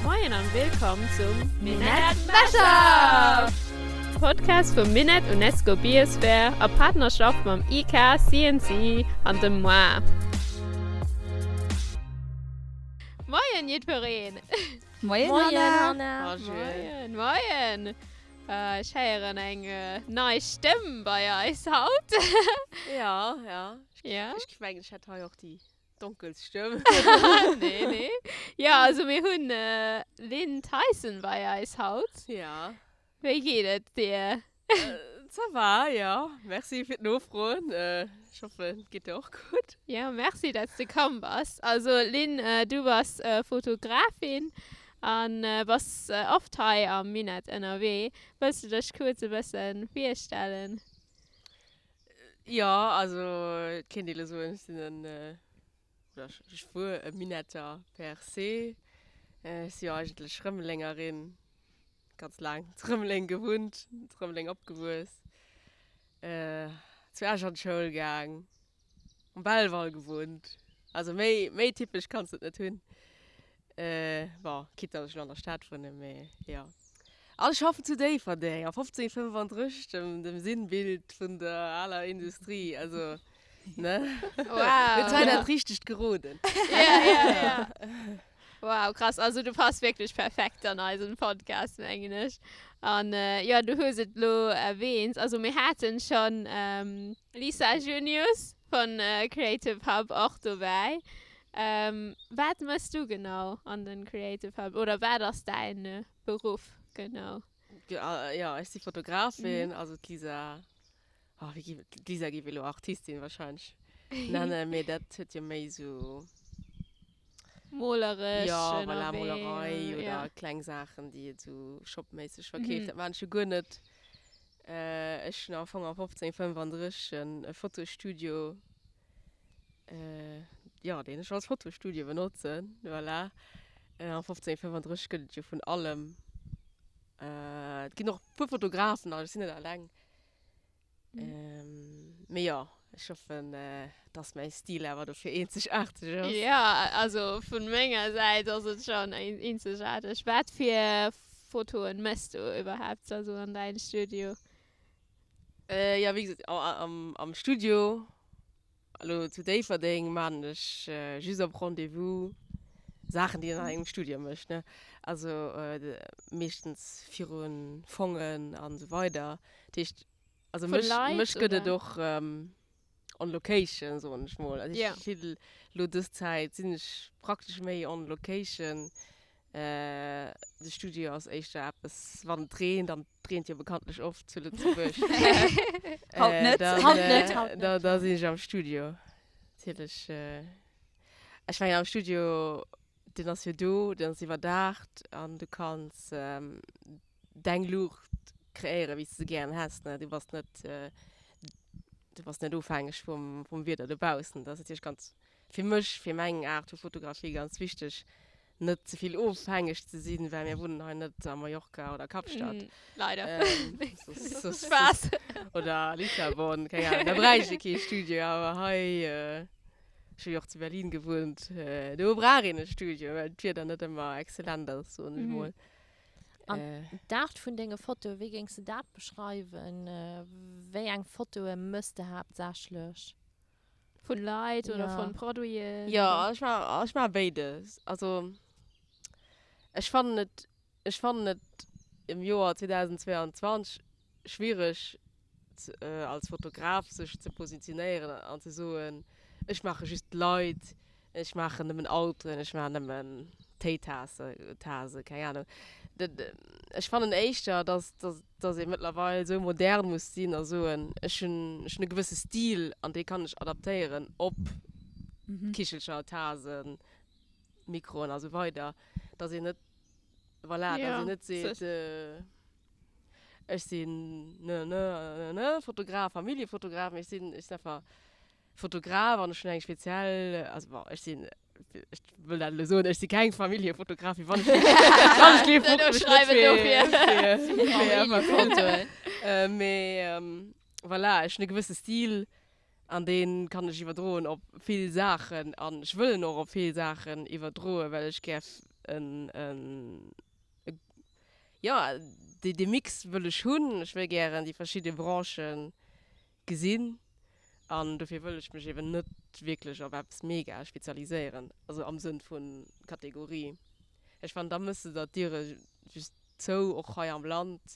Moien an willkomm zum Minett Mashup! Podcast vum Minett UNESCO Biosphere a Partnerschaft mam IK, CNC an dem moi. Moien jiddwereen! Moien Hanna! Moien, moien! Ech héieren eng nei Stëmm bei eis haut. Ja, ja. Ja. Ech mengen, ech hätt hei och déi donkelst Stëmm. Nee, nee. Ja, also mir hunn Lynn Theisen bei eis haut. Ja. Wéi geet et dir? Ça va, jo. Merci fir d'Nofroen. Ech hoffen, et geet dir och gutt. Jo, merci, dass de komm bass. Also Lynn, du bass Fotografin an bass oft hei am Minett ënnerwee. Wëlls de dech kuerz e bëssen virstellen? Jo, also et kéint ee lo soen, ech sinn en, oder ech wuar e Minetter per se. Ech si jo eigentlech Rëmelengerin, ganz laang zu Rëmeleng gewunnt, zu Rëmeleng opgewuess, zu Esch an d'Schoul gaang. Am Belval gewunnt. Also méi, méi typesch kanns de et net hunn. Bon, quitte dass ech elo an der Stad wunnen, mee jo. An ech schaffen zu Déifferdeng a 1535, dem, dem Sinnbild vun der aler Industrie. Also, ne? Wow. Huet hei dat Richtegt geroden. Ja, ja, ja. Wow, krass. Also du passt wierklech perfekt an eisen Podcast, mengen ech. An jo, du hues et elo erwähnt, also mir haten schonn Lisa Junius von Creative Hub och dobäi. Wat mëss du genau an den Creative Hub oder wat ass däin Beruff genau? Jo, ech si Fotografin, also d'Lisa, oh wéi gi, d'Lisa géif elo Artistin wahrscheinlech nennen, mee dat huet jo méi esou. Moleresch Jo, voilà, Molerei oder kleng Saachen, déi et esou shopméisseg verkeeft. Dat maan ech jo guer net. Ech hunn am Fong am 1535 e Fotostudio, jo, deen ech als Fotostudio benotzen, voilà. Am 1535 gëtt et jo vun allem. Et ginn och e puer Fotografen, also ech sinn net alleng. Mee jo, ech hoffen, dass mäi Stil awer dofir eenzegaarteg ass. Jo, also vun menger Säit ass et schon eenzegaarteg. Wat fir Fotoen mëss du iwwerhaapt also an däin Studio? Jo, wéi gesot, am Studio Elo zu Déifferdeng maan ech just op Rendez-vous Saachen déi een an engem Studio mécht ne, also meeschtens virun Fongen an esou weider. Dat heescht also mech mech gëtt et och on location soen ech mol. Also ech vill elo dës Zäit sinn ech praktesch méi on location. De Studio ass éischter eppes wann et reent an et reent jo bekanntlech oft zu Lëtzebuerg. Haut net. Haut net, haut net. Da, da sinn ech am Studio. Natierlech. Ech mengen am Studio, deen ass jo do, deen ass iwwerdaacht an du kanns deng Luucht kreéieren, wéi s de se gären häss, ne. Du bass net, du bass net ofhängeg vum, vum Wieder dobaussen. Dat ass natierlech ganz, fir mech, fir meng Aart vu Fotografie ganz wichteg, net ze vill ofhängeg ze sinn, well mir wunnen hei net a Mallorca oder Kapstadt. Leider. Spaass. Oder Lissabon, keng Ahnung, da bräicht ee kee Studio, awer hei, ech hu jo och zu Berlin gewunnt, do brauch een e Studio, well d'Wieder net ëmmer excellent ass, soen ech mol. An d'Aart vun denge Fotoen, wéi géings de dat beschreiwen? Wéi eng Fotoe mëss de haaptsächlech? Vun Leit oder ja. vun Produiten? Ja, ech ma ech ma béides. Also ech fannen et ech fannen et im Joer 2022 schwiereg als Fotograf sech ze positionéieren an ze soen, ech maache just Leit, ech maachen nëmmen Autoen, ech maachen nëmmen Téitaasse, Tase, keng Ahnung. Ech fannen éischter, dass dass dass ee mëttlerweil esou modern muss sinn a soen, ech hunn, ech hunn e gewësse Stil an dee kann ech adaptéieren op Kichelcher, Tasen, Mikroen a sou weider, dass een net, voilà, dass een net seet, ech sinn ne ne ne ne Fotograf, Familljefotograf, mee ech sinn, ech sinn einfach Fotograf an ech hunn eng speziell, also bon, ech sinn, ech wëll dat elo soen, ech si keng Familljefotografin, wann ech wann ech géif Elo schreiwen dofir. Familljefotoen. Mee voilà, ech hunn e gewësse Stil an dee kann ech iwwerdroen op vill Saachen an ech wëll en och op vill Saachen iwwerdroen, well ech gär. en, en, jo, dee, dee Mix wëll ech hunn. Ech wëll gären déi verschidde Branchen gesinn an dofir wëll ech mech eben net wierklech op eppes mega spezialiséieren, also am Sënn vu Kategorie. Ech fannen, da mëss de der d'Diere just zou, och hei am Land.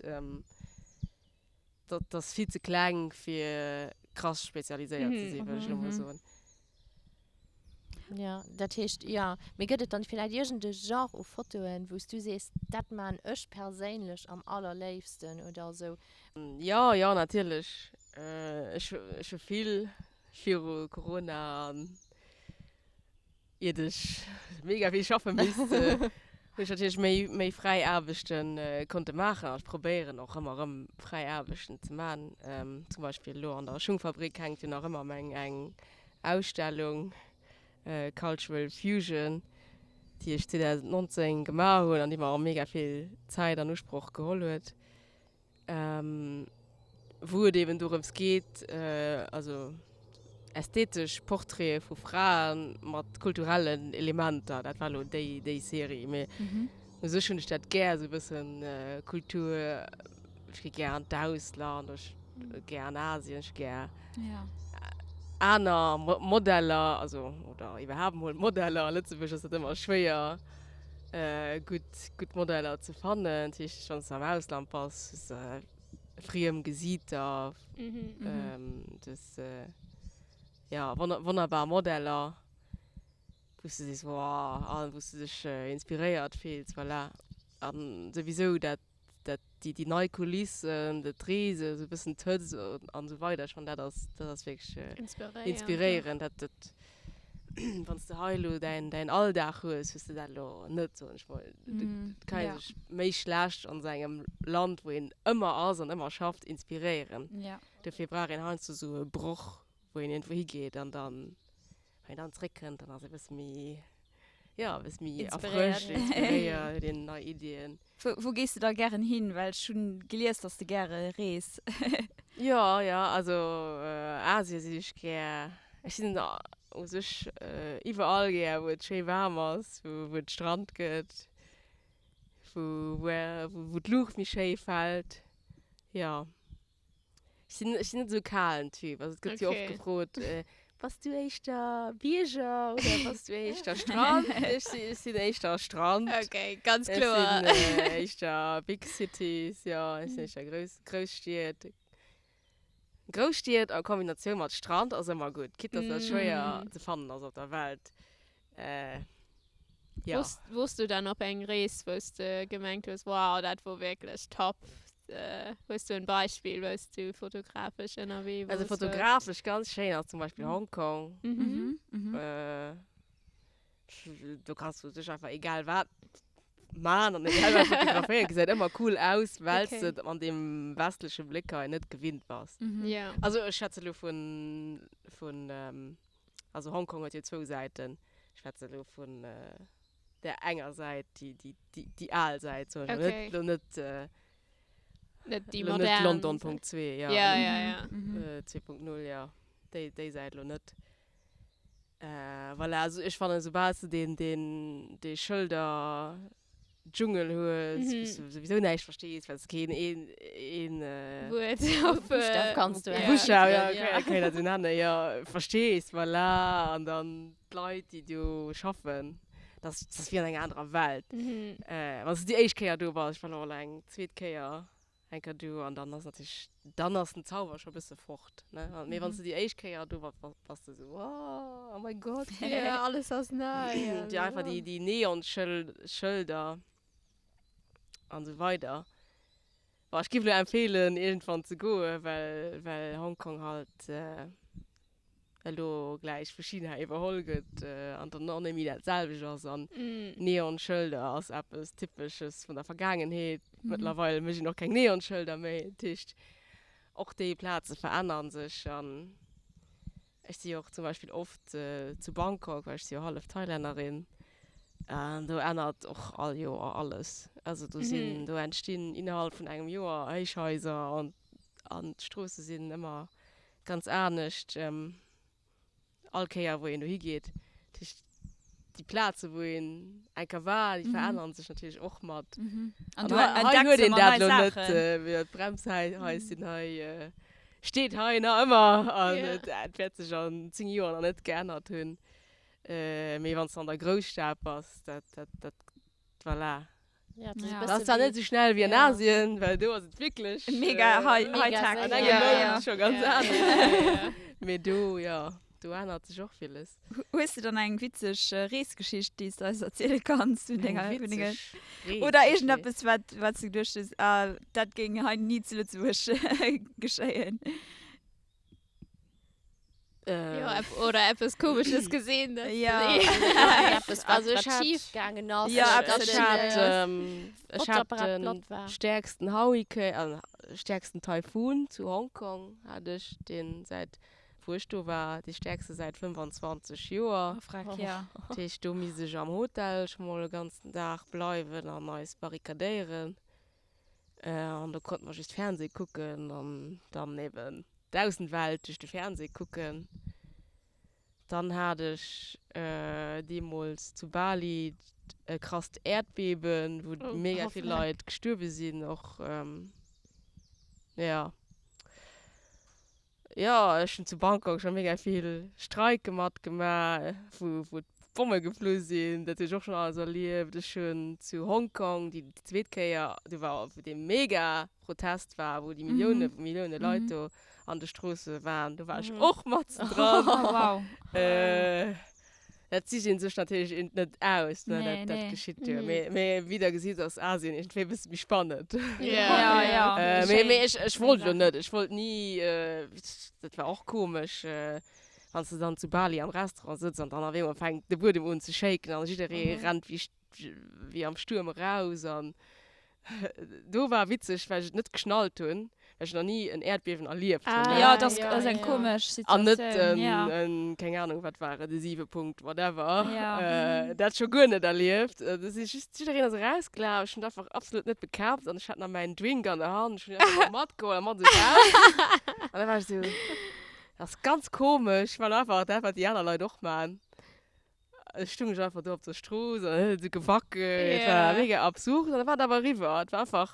Dat ass vill ze kleng fir krass spezialiséiert ze sinn, wëll ech elo mol soen. Jo, dat heescht, jo. Mee gëtt et dann villäicht iergend e Genre u Fotoen, wou s du sees, dat maan ech perséinlech am allerléifsten oder esou? Jo, jo, natierlech. Ech, ech hu vill viru Corona an iert ech mega vill schaffe misst, hunn ech natierlech méi, méi fräi Aarbechte konnte maachen. An ech probéieren och ëmmer erëm fräi Aarbechten ze man. Zum Beispill elo an der Schungfabrik hänkt jo nach ëmmer meng eng Ausstellung Cultural Fusion, déi ech 2019 gemaach hunn an déi mer och mega vill Zäit an Usproch geholl huet, wou et eben dorëms geet, also ästhetesch Portraite vu Frae mat kulturellen Elementer. Dat war elo déi, déi Serie. Mee u sech hunn ech dat gär, esou e bëssen Kultur. Ech gi gär an d'Ausland, ech gär an Asien, ech gär aner Modeller, also oder iwwerhaapt emol Modeller. A Lëtzebuerg ass dat ëmmer schwéier, gutt, gutt Modeller ze fannen. Dat heescht, wann s de am Ausland bass, hues de friem Gesiiter, du hues, jo, wonnerbar Modeller, wou s de sees, Wow, a wou s de dech inspiréiert fills, voilà. A souwisou dat dat déi déi nei Kulissen, dat Reesen, esou e bëssen d'Hëtzt an esou weider, ech fannen dat ass dat ass wierklech inspiréierend. Dat dat wann s de hei elo däin däin Alldag hues, hues de dat elo net, soen ech mol. Et kann ee sech méi schlecht an esou engem Land, wou een ëmmer ass an ëmmer schafft, inspiréieren. Dofir brauch een heiansdo esou e Broch, wou een iergendwou higeet an dann, wann een dann zréckkënnt, dann ass ee bësse méi, jo, e bësse méi erfrëscht, inspiréiert, huet een nei Iddien. Wou, wou gees de da gären hin? Well ech hunn gelies, dass de gäre rees. Jo, jo, also Asien sinn ech gär. Ech sinn u sech iwwerall gär, wou et schéi waarm ass, wou, wou et Strand gëtt, wou, wou d'Luucht méi schéi fält, jo. Ech sinn, ech sinn net esou e kalen Typ. Also et gëtt jo oft Okay. gefrot, äh, bass du éischter Bierger oder bass du éischter Strand? Ech si, ech sinn éischter Strand. Okay, ganz Ech kloer. sinn äh, éischter Big Cities, jo, ech sinn éischter Grouss, Grousstied. Grousstied a Kombinatioun mat Strand ass ëmmer gutt, quitte dass dat schwéier ze fannen ass op der Welt. Äh, ja. Wors, wors du dann op eng Rees, wous de gemengt hues, wow, dat wor wierklech top? Äh, hues du en Beispill, wous du fotografesch ënnerwee wors? Also fotografesch ganz schéin ass zum Beispill Hongkong. Mhm. Mhm. Äh, do kanns du u sech einfach egal wat man an egal wat fotograféieren, gesäit ëmmer cool aus, well s Okay. de et an deem westleche Bléck hei net gewinnt bass. Mhm. Ja. Also ech schwätze lo vun, vun, ähm, Also Hongkong huet jo zwou Säiten. Ech schwätze elo vun där enger Säit, déi, déi, déi, déi al Säit, soen ech mol. Okay. Net, elo net, Net déi elo net modern. London Punkt zwee, ja. Ja, ja, ja. Mhm. 2.0, ja. Déi, déi Säit elo net. Voilà, also ech fannen, soubal s de deen, deen, dee Schëlder Dschungel hues, wou s du souwisou näischt verstees, well s keen een, een Wuert op. Buschtaf kanns du Buschtaf, ja, okay, kann een dat esou nennen, jo, verstees, voilà, an dann d'Leit, déi do schaffen, dat ass, dat ass wéi an enger anerer Welt. Wann s du déi éischt Kéier do bass, ech war elo och eng zweet Kéier Enker do an dann ass natierlech, dann ass den Zauber scho bësse fort, ne? Mee wann s du déi éischt Kéier do bass, bass de sou, oh, oh mein Gott. Ja, alles ass nei. Déi einfach déi, déi Neonschëlder an esou weider. Bon, ech giff elo empfeelen iergendwann ze goen, well, well Hongkong halt elo gläich vu China iwwerholl gëtt an dann och net méi dat selwecht ass an Neonschëlder ass eppes Typesches vun der Vergaangenheet. Mëttlerweil mécht een och keng Neonschëlder méi. Dat heescht, och déi Plaze verännere sech an ech si jo och zum Beispill oft zu Bangkok, well ech si jo hallef Thailännerin an do ännert och all Joer alles. Also do sinn, do entstinn innerhalb vun engem Joer Héichhaiser an an d'Stroosse sinn ëmmer ganz anescht all Kéier wou een dohi geet. Dat heescht, déi Plaze wou een eng Kéier war, déi veränneren sech natierlech och mat. An An du hei, hei entdecks huet een ëmmer dat nei lo net, Saachen. jo d'Bremshaisschen hei steet hei nach ëmmer an Ja. et et wäert sech an 10 Joer nach net geännert hunn. Mee wann s de an der Grousstad bass, dat, dat, dat, voilà. Ja, das ist Ja. ein Dat ass bisschen zwar wie net esou schnell wéi an Ja. Asien, well do ass et wierklech Mega high, Mega high tech. an séier. engem Ja, Mount ja. scho ganz Ja. anescht. Ja, ja. Mee do, jo, do ännert sech och villes. Hues du dann eng witzeg Reesgeschicht, déi s du eis erziele kanns vun Eng denger, vun denge witzeg oder Reesgeschicht? iergendeppes, wat, wat s du geduecht hues, ah, dat géing hei ni zu Lëtzebuerg geschéien? Ja, ep oder eppes Komesches gesinn. dass Ja. du- Ja, eppes, wat, Also wat ech hat- schief gaangen ass. Ja, dass eppes Ech den, hat, äh, ähm, ech hat Fotoapparat den platt war. stäerksten Hurricane, äh, stäerksten Taifun zu Hongkong hat ech, deen säit wou ech do war, dee stäerkste säit 25 Joer. Oh, freck, ja. Dat heescht, do misst ech am Hotel scho mol e ganzen Dag bleiwen an eis barrikadéieren. An do konnte mer just Fernseh kucken an dann eben d'Aussenwelt duerch de Fernseh kucken. Dann hat ech deemools zu Bali e krasst Äerdbeben, wou mega vill Leit gestuerwe sinn och. Jo. Jo, ech hunn zu Bangkok scho mega vill Streike matgemaach, wou wou d'Bomme geflu sinn. Dat hunn ech och schonn alles erlieft. Ech hunn zu Hongkong déi zweet Kéier, do war wou dee mega Protest war, wou déi Millioune vu Millioune Leit do an de Stroosse waren, do war ech och matzendran. Oh wow. Dat sicht een sech natierlech een net aus, ne? Nee, Dat, dat nee. geschitt jo. Mee, mee wéi der gesitt, ass Asien iergendwéi e bësse méi spannend. Ja, Ja, ja. Äh, mee, Schéin. mee ech, ech Schéin wollt elo Saachen. net. Ech wollt ni, äh, dat war och komesch, äh, wann s de dann zu Bali am Restaurant sëtz an dann auf eemol fänkt de Buedem un ze shaken an jidderee rennt wéi, wéi am Stuerm eraus an Do war witzeg, well ech et net geschnallt hunn, well ech nach ni en Äerdbiewen erlieft hunn. Ah, Ja, dat ja, ass eng ja. komesch An net Situatioun, en, ja. en, keng Ahnung, wat war et, e 7 Punkt whatever. Ja. Dat scho guer net erlieft. Do si just, jiddereen ass erausgelaf, ech hunn et einfach absolut net bekaaft an ech hat nach mäin Drink an der Hand, ech hunn deen einfach mol matgeholl a mat esou raus. An da war ech esou, dat ass ganz komesch, ech man einfach dat, wat déi aner Leit och man. Ech stung ech einfach do op der Strooss an huet esou gewackelt. Et war mega absurd an da war et awer eriwwer. Et war einfach,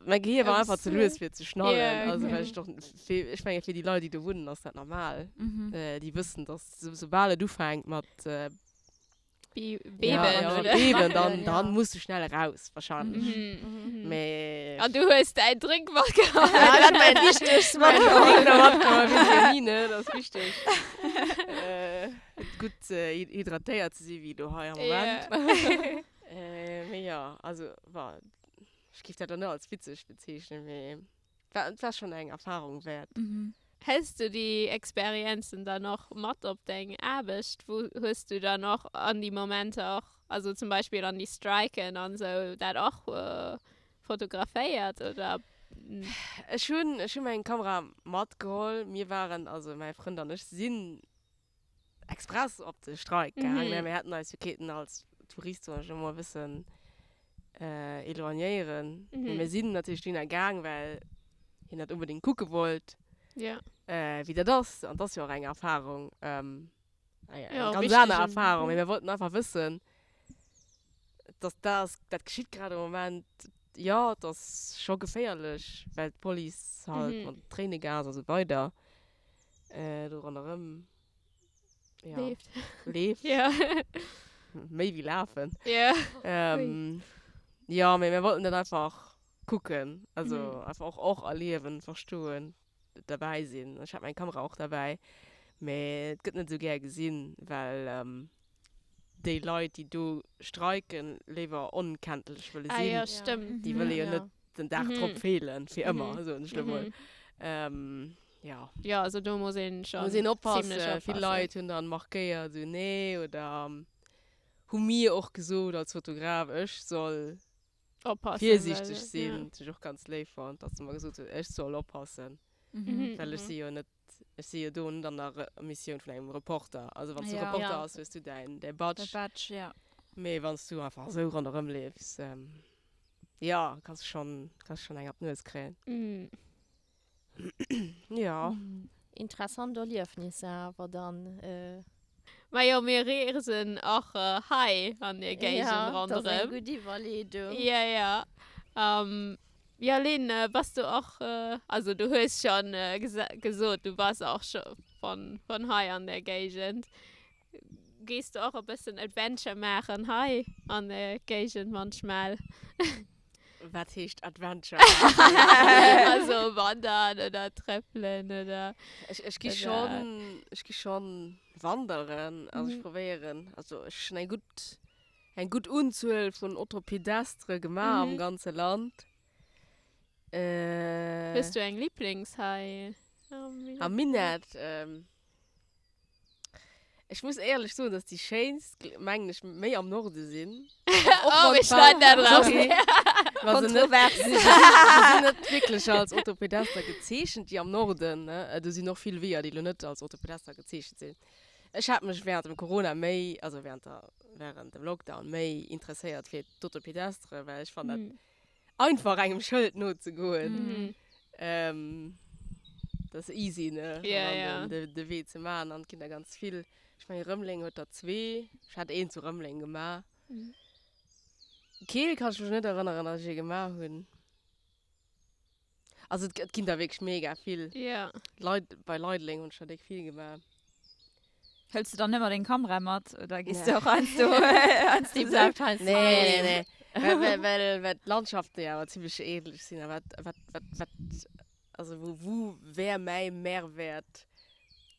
mäi Gehier war einfach ze lues fir ze schnallen. Also well ech doch, fir, ech menge fir déi Leit déi do wunnen ass dat normal. Déi wëssen, dass soubal et ufänkt mat Beben, ja, oder? Beben, dann, dann musst du schnell eraus wahrscheinlech. Mee. An du hues däin Drink matgeholl. Ja, ech hunn mäin Wichtegst mäin matgeholl. Drink nach matgeholl, Vitamine, dat ass wichteg. Gutt hydratéiert ze si wéi do hei am Moment. Mee jo, also bon, ech géif dat elo net als witzeg bezeechnen, mee war, et war schonn eng Erfarung wäert. Hëls du déi Experienzen dann och mat op deng Aarbecht? Wou hues du dann och an déi Momenter och, also zum Beispill an déi Striken an esou, dat och fotograféiert oder? Ech hunn, ech hunn meng Kamera matgeholl. Mir waren, also mäi Frënd an ech sinn express op de Streik gaang, ne? Mir hätten eis jo kéinten als Tourist, soen ech elo mol, e bëssen éloignéieren. Mee mir sinn natierlech dohinner gaang, well hien dat onbedéngt kucke wollt, wéi dat ass. An 't ass jo och eng Erfarung, eng ganz aner Erfarung. Mee mir wollten einfach wëssen, dass dat, dat geschitt grad am Moment, jo, et ass scho geféierlech, well d'Police halt mat Tréinegas a sou weider do ronderëm ja, Leeft. leeft. Ja. Méi wéi lafen. Ja. Ähm, ja, mee mir wollten dat einfach kucken. Also mhm. einfach och, och erliewen, verstoen, derbäi sinn. Ech hat meng Kamera och derbäi. Mee et gëtt net esou gär gesinn, well ähm, déi Leit, déi do streiken, léiwer onkenntlech wëlle Ah sinn. ja, stëmmt. Déi wëlle jo Ja. net den Dag drop Mhm. feelen, fir ëmmer, Mhm. soen ech lo mol. Mhm. Ähm, ja. Ja, also do muss een schon Muss een oppassen. ziemlech Vill oppassen. Leit hunn dann markéiert, sou nee, oder hu mir och gesot als Fotograf, ech soll Oppassen, virsiichteg well, sinn. ja. Dat ech och ganz léif fonnt, dass se mer gesot hunn, ech soll oppassen. Mhm. Well ech si jo net, ech si jo do net an der Missioun vun engem Reporter. Also wann s du Ja. Reporter Ja. ass, hues du däin, däi Badge. Däi Badge, ja. Mee wann s du einfach esou ronderëm leefs, jo, kanns du schonn, kanns du schonn eng op d'Nues kréien. Mhm. Ja. Interessant Erliefnisser awer dann. Ma jo, mir reesen och hei an der Géigend Ja, dat ass eng ronderëm. gutt Iwwerleedung. Ja, ja. Jo, Lynn, bass du och, also du hues schonn gesot, du bass och scho von, von hei an der Géigend. Gees du och e bëssen Adventure maachen hei an der Géigend manchmal? Wat heescht Adventure? Also wandern oder trëppelen oder. Ech, ech gi schonn, ech gi schonn wanderen. Also ech probéieren, also ech hunn eng gutt, eng gutt Unzuel vun Autopedestre gemaach am ganze Land. Hues du eng Lieblings hei am Minett? Am Minett? Ech muss éierlech soen, dass déi schéinst, mengen ech, méi am Norde sinn. Oh, mir schneiden dat raus. Sorry. Wa se net, Kontrovers. si, si sinn net wierklech als Autopedester gezeechent, déi am Norden, ne? Do sinn och vill Weeër, déi elo net als Autopedester gezeechent sinn. Ech hat mech während dem Corona méi, also während der, während dem Lockdown méi interesséiert fir d'Autopedestre, well ech fannen dat einfach engem Schëld nozegoen. Mhm. Ähm, dat ass easy, ne? Ja, An ja. den, de, de Wee ze maachen. An et ginn der ganz vill. Ech mengen, Rëmeleng huet der zwee. Ech hat een zu Rëmeleng gemaach. Mhm. Keel kann ech mech net erënneren, datt ech ee gemaach hunn. Also et, et ginn der wierklech mega vill. Ja. Leit, bei Leideleng hunn ech der déck vill gemaach. Hëls du dann ëmmer deng Kamera mat oder gees Nee. du och heiansdo heiansdo Déi sou? bleift heiansdo Nee, nee, heem. nee. Well, well, well, well d'Landschaften jo awer zimmlech ähnlech sinn. A wat, wat, wat, wat, also wou, wou wär mäi Mehrwert,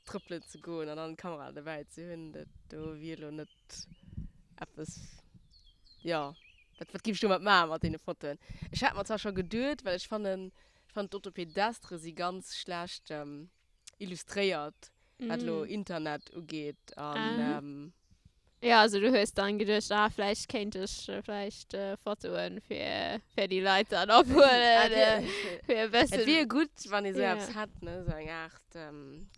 trëppelen ze goen an dann d'Kamera dobäi ze hunn? Dat do wier elo net eppes, jo, wat, wat géif ech domat maachen, mat deene Fotoen? Ech hat mer zwar scho geduet, well ech fannen, ech fannen d'Autopedestre si ganz schlecht illustréiert, wat elo Internet ugeet an. Jo, also du hues dann geduecht, ah vläicht kéint ech vläicht Fotoen fir fir déi Leit dann ophuelen, fir e bëssen. Et wier gutt, wann ee sou eppes hätt, ne, sou eng Aart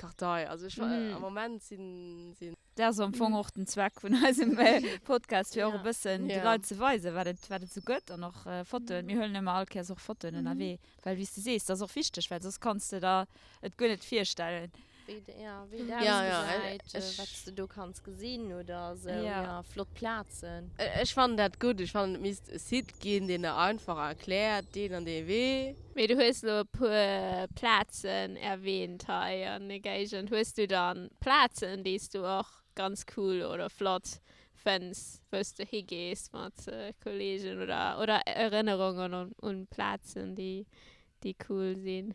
Kartei. Also ech, am Moment sinn, sinn. Dat ass am Fong och den Zweck vun eisem Podcast, fir och e bëssen de Leit ze weisen, wat et, wat et sou gëtt an och Fotoen. Mir huelen ëmmer all Kéiers och Fotoen ënnerwee, well wéi s de sees, dat ass och wichteg, well soss kanns de der et guer net virstellen. Wéi de, ja, wéi et ausgesäit, wat s de do kanns gesinn oder esou, ja, flott Plazen. Ech fannen dat gutt. Ech fannen, et misst e Site ginn, deen der einfach erkläert, deen an dee Wee. Mee du hues elo e puer Plazen erwähnt hei an der Géigend. Hues du dann Plazen, déi s du och ganz cool oder flott fënns, wou s du higees mat Kollegen oder, oder Erënnerungen un Plazen, déi, déi cool sinn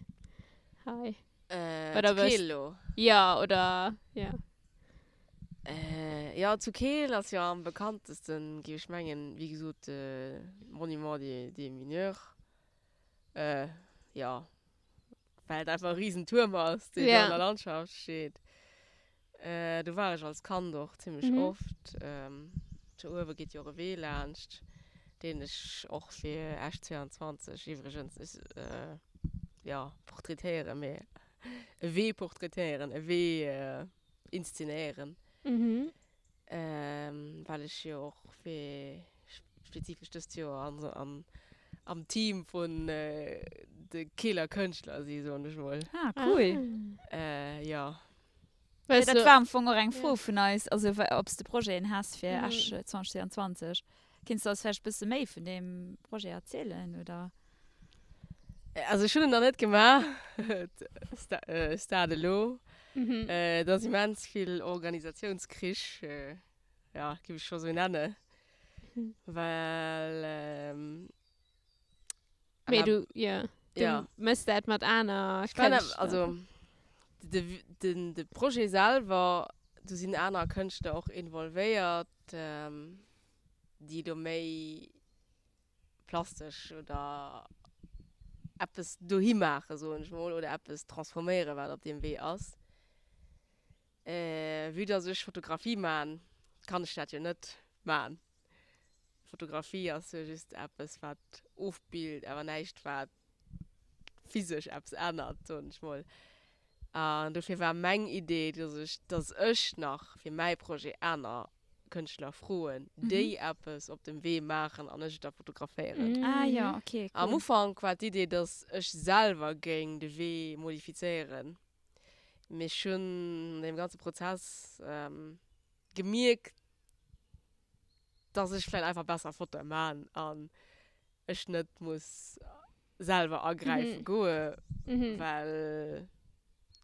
hei? Äh, Oder zu wëss- Keel lo? Ja, oder, ja. Äh, ja, zu Keel ass jo am bekanntesten, géif ech mengen, wéi gesot, de Monument des, des Mineurs. Äh, ja, well et einfach e risen Tuerm ass, deen do Ja. an der Landschaft steet. Äh, do war ech als Kand och zimmlech Mhm. oft. Ähm, do uewe geet jo och e Wee laanscht, deen ech och fir Esch 22 iwwregens, äh, jo, portraitéieren, mee e Wee portraitéieren, e Wee inszenéieren. Mhm. Ähm, well ech jo och fir spezifesch dëst Joer an, an, am Team vun de Keeler Kënschtler si, soen ech mol. Ah, cool. Äh, jo. Ja, Weißt dat du, war am Fong och eng ja. Fro vun eis, also ob s de Projeten häss fir Mhm. Esch 2022. Kinns de eis vläicht e bësse méi vun deem Projet erzielen, oder? Also ech hunn en nach net gemaach, Stade elo. Mhm. Et ass immens vill Organisatiounskrich, jo, géif ech scho sou nennen, well Mee du, jo, du ja. mëss dat mat aner Ech mein, Kënschtler. also de, den, de Projet selwer, do sinn aner Kënschtler och involvéiert, déi do méi plastesch oder eppes dohi maachen, soen ech mol, oder eppes transforméieren, wat op deem Wee ass. Vue dass ech Fotografie maan, kann ech dat jo net maan. Fotografie ass jo just eppes, wat ofbillt, awer näischt, wat physesch eppes ännert, soen ech mol. An dofir war meng Idee, dass ech, dass ech nach fir mäi Projet aner Kënschtler froen, déi eppes op dem Wee maachen an ech et da fotograféieren. Ah jo, okay, cool. Am Ufank war d'Idee, dass ech selwer géing de Wee modifizéieren, mee ech hunn an deem ganze Prozess. gemierkt, dass ech vläicht einfach besser Fotoe man an ech net muss selwer agräife goe, well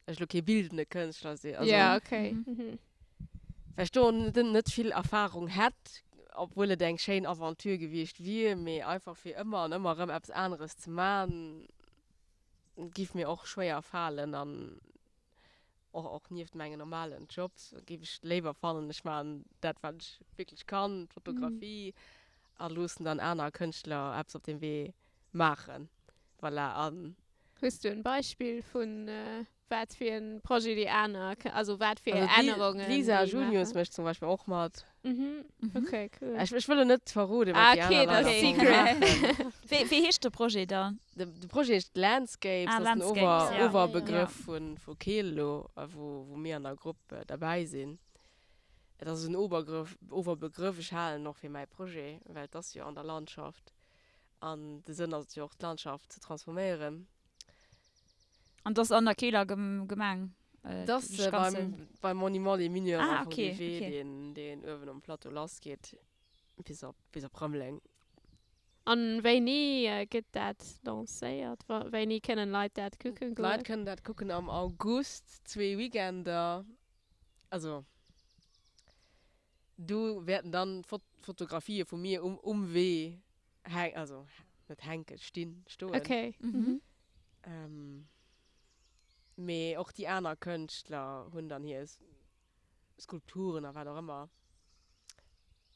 ech elo kee bildende Kënschtler sinn. Also, Ja, okay. well ech do net vill Erfahrung hätt, obwuel et eng schéin Aventure gewiescht wier, mee einfach fir ëmmer an ëmmer erëm eppes aneres ze man, giff mir och schwéier falen an och och nieft mengen normalen Jobs géif ech léiwer fannen, ech maachen dat wat ech wierklech kann, d'Fotografie, a loossen dann aner Kënschtler eppes op deem Wee maachen. Voilà, an. Hues du en Beispill vun wat fir en Projet déi aner, also wat fir Ännerungen déi maachen? D'Lisa Junius mécht zum Beispill och mat. Mhm, okay, cool. Ech wëll elo net verroden, wat déi aner Leit Ah, okay, dat ass secret. Wéi wéi heescht de Projet dann? De Projet heescht Landscapes, Ah, dat ass den Landscapes, ja. Oberbegrëff vu Keel elo, wou wou mir an der Grupp derbäi sinn. Et ass en Obergrëff, Oberbegrëff, ech halen en och fir mäi Projet, well et ass jo an der Landschaft an de Sënn ass et jo och d'Landschaft ze transforméieren. An dat ass an der Keeler Gemeng? Dat ass beim, beim Monument des Mineurs ah, am okay, Wee, okay. deen, deen uewen um Plateau lassgeet bis op, bis op Rëmeleng. An wéini gëtt dat lancéiert? Wéini kënnen Leit dat kucken goen? D'Leit kënnen dat kucken am August, zwee Weekender. Also do wäerten dann Fotografië vu mir um, um Wee Häng, also net hänken, stinn, stoen. Okay. Mhm. Ähm, mee och déi aner Kënschtler hunn dann hir Skulpturen a wat och ëmmer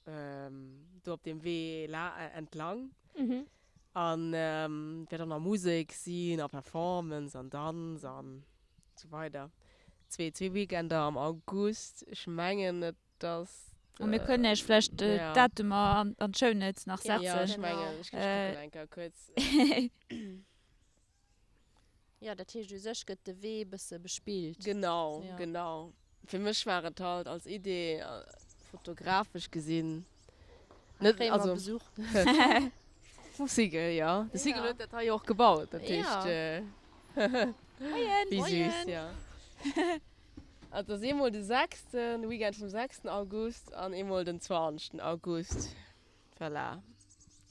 ähm, do op deem Wee la entlang. Mhm. An ähm, wäert och nach Musek sinn a Performance an Danz an sou weider. Zwee, zwee Weekender am August. Ech mengen et Dass A mir kënnen Iech vläicht d'Datumer an d'Shownotes nach setzen. Jo, ech mengen, ech kucken eng Kéier kuerz. Jo, dat heescht, u sech gëtt de Wee e bësse bespillt. Genau, genau. Fir mech war et halt als Idee, fotografesch gesinn, net, also. Besuch. Vum Sigel, jo. De Sigel huet dat hei jo och gebaut, dat heescht. Moien! Wéi süß, jo. Et ass eemol de sechsten, de Weekend vum sechsten August an eemol den zwanzegsten August. Voilà.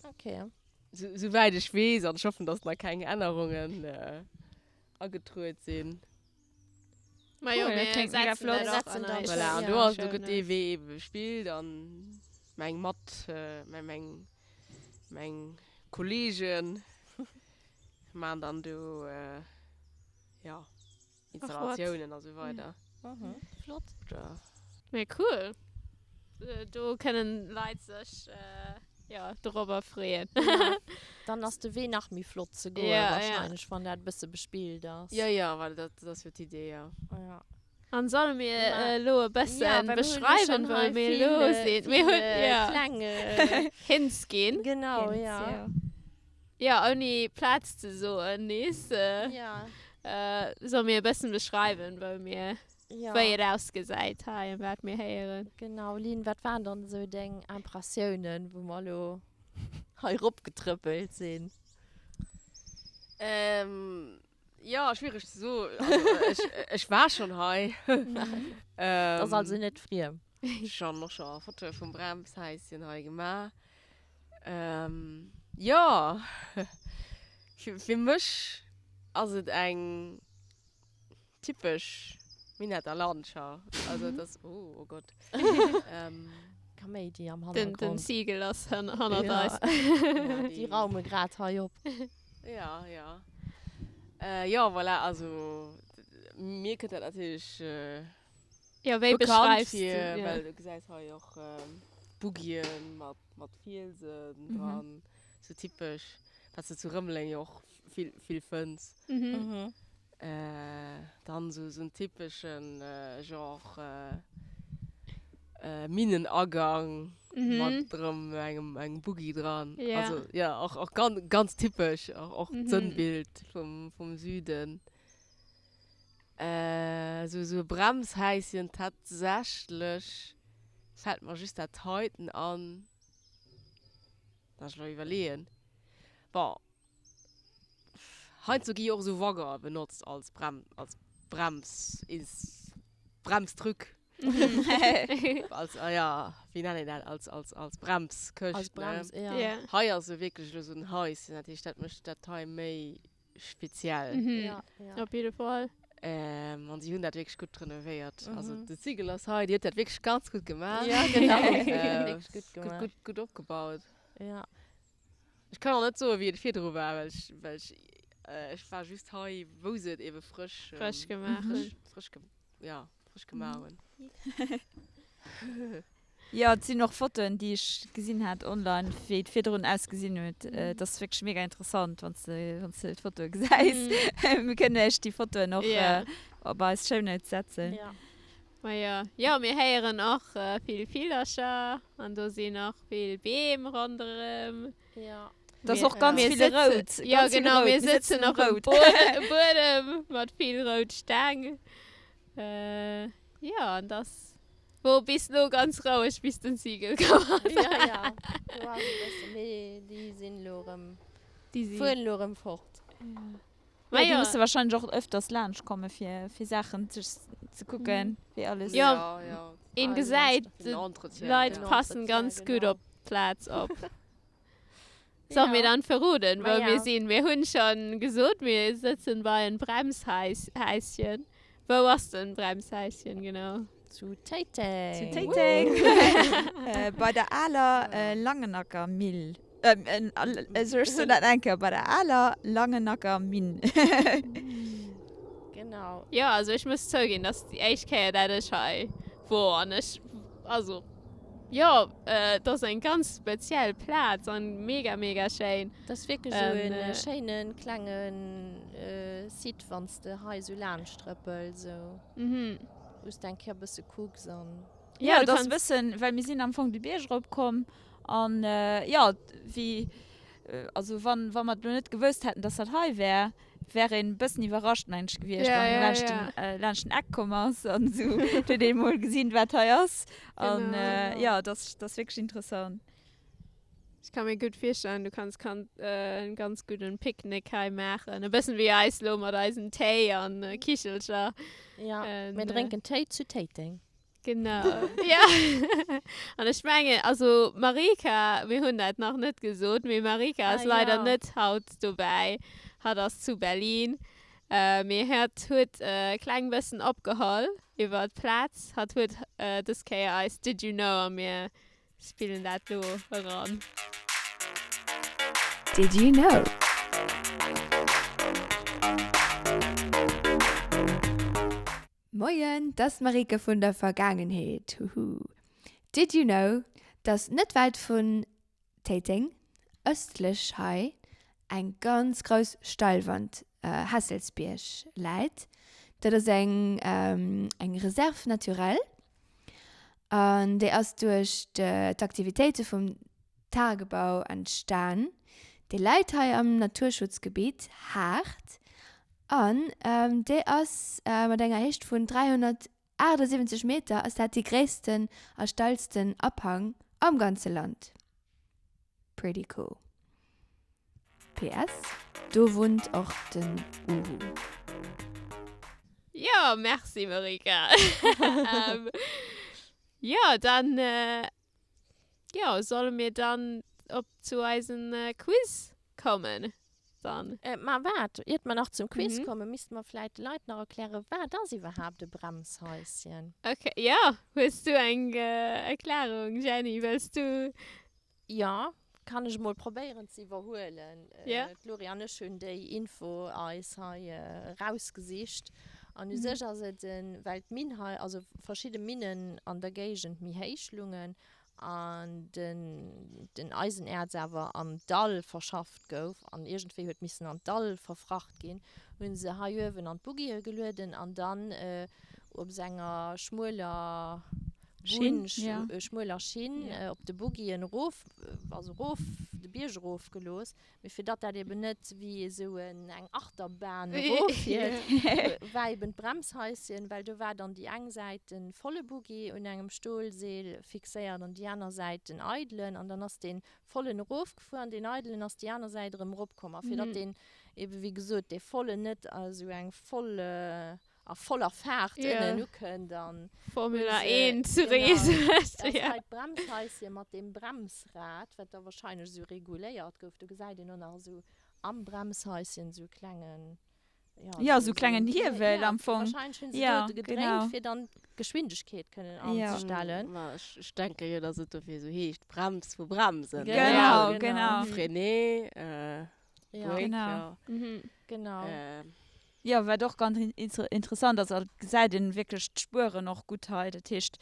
Ok. Souwäit ech weess, an ech hoffen, dass nach keng Ännerungen agetruet sinn. Majo, Cool, mir dat kléngt mega setzen dat flott. och Setzen an dann eis Voilà, an Ja, do ass, do Show gëtt dee Notes. Wee ebe bespillt an meng Mat, meng, meng Kollegen maan dann do, jo. Installatiounen a sou weider. Flott. Mee cool. Do kënnen Leit sech jo dorobber freeën. Dann ass de Wee nach méi flott ze goen wahrscheinlech, wann dat e bësse bespillt ass. Jo, jo, well dat ass jo d'Idee, jo. An solle mir elo e bëssen beschreiwen, wou mir elo sinn? Mir hunn jo kleng Hints ginn. Genau, jo. Jo, ouni Plaz ze soen nees. Solle mir e bëssen beschreiwen, wou mir, wéi et ausgesäit hei an wat mir héieren? Genau, Lynn, wat waren dann esou deng Impressiounen, wou mer elo hei eropgetrëppelt sinn? Jo, schwiereg ze soen. Also ech, ech war schonn hei. Dat ass also net friem. Ech hunn och scho Fotoe vum Bremshäischen hei gemaach. Jo, fir mech ass et eng typesch Minetter Landschaft. Also et ass, oh, oh Gott. Kaméidi am Hannergrond. Den Siegel ass hannert eis. Déi raume grad hei op. Ja, ja. Jo, voilà, also mir kënnt dat natierlech Ja, wéi bekannt beschreifs du, vir, ja. well du gesäis hei och Buggien mat, mat Fielsen dran, sou typesch, wat s de zu Rëmeleng jo och vill, vill fënns. Dann sou, sou en typeschen Genre Minnenagang mat erëm engem, engem Buggi dran. Ja. Also, ja, och, och ganz, ganz typesch, och, och d'Sënnbild vum, vum Süden. Sou sou e Bremshäischen tatsächlech fällt mer just dat heiten an. Lass ech lo iwwerleeën. Bon, heiansdo gi jo och sou Waggoner benotzt als Brem als Brems Bremstruc. Als, ah ja, wéi nennt een dat, als, als, als Bremskëscht, Als ne? Brems, ja. Ja. Hei ass jo wierklech elo esou en Haischen, dat heescht, dat mécht dat hei méi speziell. Mhm. Ja, ja. Op jidde Fall. Ähm, an si hunn dat wierklech gutt renovéiert. Also Mhm. de Sigel ass hei, déi huet dat wierklech ganz gutt gemaach. Ja, genau. Äh, Wierklech gutt gutt, gemaach. gutt, gutt opgebaut. Ja. Ech kann och net soen, wéi et virdru war, well ech, well ech, ech war just hei, wou se et ebe frësch, Frësch gemaach hunn. frësch, frësch ge, ja, frësch gemaach hunn. Jo, et sinn och Fotoen, déi ech gesinn hat online, wéi et virdrun ausgesinn huet. Et ass wierklech mega interessant, wann s de, wann s de d'Fotoe gesäis. Mir kënnen iech déi Fotoen och op eis Shownotes setzen. Ja. Majo, jo, mir héieren och vill Villercher an do sinn och vill Beem ronderëm. Ja. Et ass och ganz vill rout. Jo, genau, mir sëtzen och um Buedem mat vill rout Steng. Jo, an dass wor bis lo ganz roueg, bis den Sigel komm ass. Jo, jo, do ass e bësse, mee déi sinn elo erëm, fueren elo erëm fort. Ma jo. Déi musse wahrscheinlech och öfters laanscht komme fir fir Saachen ze kucken, wéi alles. Jo, een gesäit, d'Leit passen ganz gutt op d'Plaz op. Solle mir dann verroden, wou mir sinn? Mir hunn schon gesot, mir sëtzen bei en Bremshäischen. Wou ass den Bremshäischen genau? Zu Téiteng. Zu Téiteng, bei der aler Langenacker Mille. Also ech soen dat eng Kéier, bei der aler Langenacker Minn. Genau. Jo, also ech muss zouginn, dat ass déi éischt Kéier, dat ech hei wor an ech, also jo, et ass eng ganz speziell Plaz an mega, mega schéin. Dat ass wierklech esou e schéine klenge Site, wann s de hei esou laanscht trëppels, esou, wou s de eng Kéier e bësse kucks an. Jo, et ass e bëssen, well mir sinn am Fong de Bierg erop komm an jo, wéi, also wann, wa mer et elo net gewousst hätten, dass dat hei wär, wär een e bëssen iwwerrascht, mengen ech, gewiescht, wann een laanscht den, laanscht den Eck komm ass an esou huet een emol gesinn, wat hei ass. An jo, et ass, et ass wierklech interessant. Ech ka mir gutt virstellen, du kanns kan en ganz gudden Picknick hei maachen. E bëssen wéi eis lo mat eisem Téi an Kichelcher. Ja, mir drénken Téi zu Téiteng. Genau, ja. An ech mengen, also Marika, mir hunn dat nach net gesot, mee Marika ass leider net haut dobäi. Hatt ass zu Berlin. Mee hatt huet e kleng bëssen opgeholl iwwer d'Plaz. Hatt huet dës Kéier eis Did you know a mir Spillen dat lo eran. Did you know? Moien, 't ass d'Marieke vun der Vergaangenheet, huhu. Did you know, dass net wäit vun Téiteng, ëstlech hei, eng ganz grouss Steilwand, Hesselsbierg, läit? Dat ass eng eng Réserve naturelle. An déi ass duerch d'Aktivitéite vum Tagebau entstan. Déi läit hei am Naturschutzgebitt Haard an déi ass mat enger Héicht vun 378 Meter ass dat déi gréissten a steilsten Abhang am ganze Land. Pretty cool. PS, Do wunnt och den Uhu. Jo, merci Marika. Jo, dann jo, solle mir dann op zu eisen Quiz kommen dann. Ma waart, iert mer nach zum Quiz kommen, misste mer vläit de Leit nach erklären, wat ass iwwerhaapt e Bremshaischen? Ok, jo, hues du eng Erklärung, Jenny? Wëlls du Jo, kann ech mol probéieren ze iwwerhuelen. Ja. D'Lori an ech hunn déi Info eis hei erausgesicht. An u sech ass et en, well d'Minn hei, also verschidde Minnen an der Géigend méi héich lungen an den, den Eisenäerz awer am Dall verschafft gouf an iergendwéi huet missen an d'Dall verfracht ginn, hu se hei uewen an d'Buggie gelueden an dann op esou enger schmueler Schinn, Bunn, ja. schmueler Schinn op de Buggien erof, also erof, de Bierg erof gelooss. Mee fir datt dat eben net wéi esou en, eng Achterbahn eroffiert, war eben d'Bremshaischen, well do war dann déi eng Säit de volle Buggi un engem Stolseel fixéiert an déi aner Säit den eidelen. An dann ass dee vollen erofgefuer an deen eidelen ass déi aner Säit erëm eropkomm. A fir datt deen eben, wéi gesot, dee vollen net esou eng voll. A voller Fahrt Ja. ënnen ukënnt an Formula hu se, 1 zu genau, Rees, ass ja. hei d'Bremshaisschen mat deem Bremsrad, wat da wahrscheinlech esou reguléiert gouf. Do gesäit een och nach esou am Bremshaisschen esou e klengen, ja, Ja, esou, esou esou klengen en, Hiewel ja, am Fong. wahrscheinlech hunn se Ja, do gedréint, genau. fir dann d'Geschwindegkeet kënnen Ja. anzestellen. Ma ech, ech denke jo, dass et dofir esou heescht, Brems vu Bremsen, ne? Genau, Genau, genau. genau. Freiner, äh, Ja. Brake, Genau. ja. Mhm. Genau. Äh. Jo, wat och ganz interessant ass, et gesäit een wierklech d'Spueren och gutt hei. Dat heescht,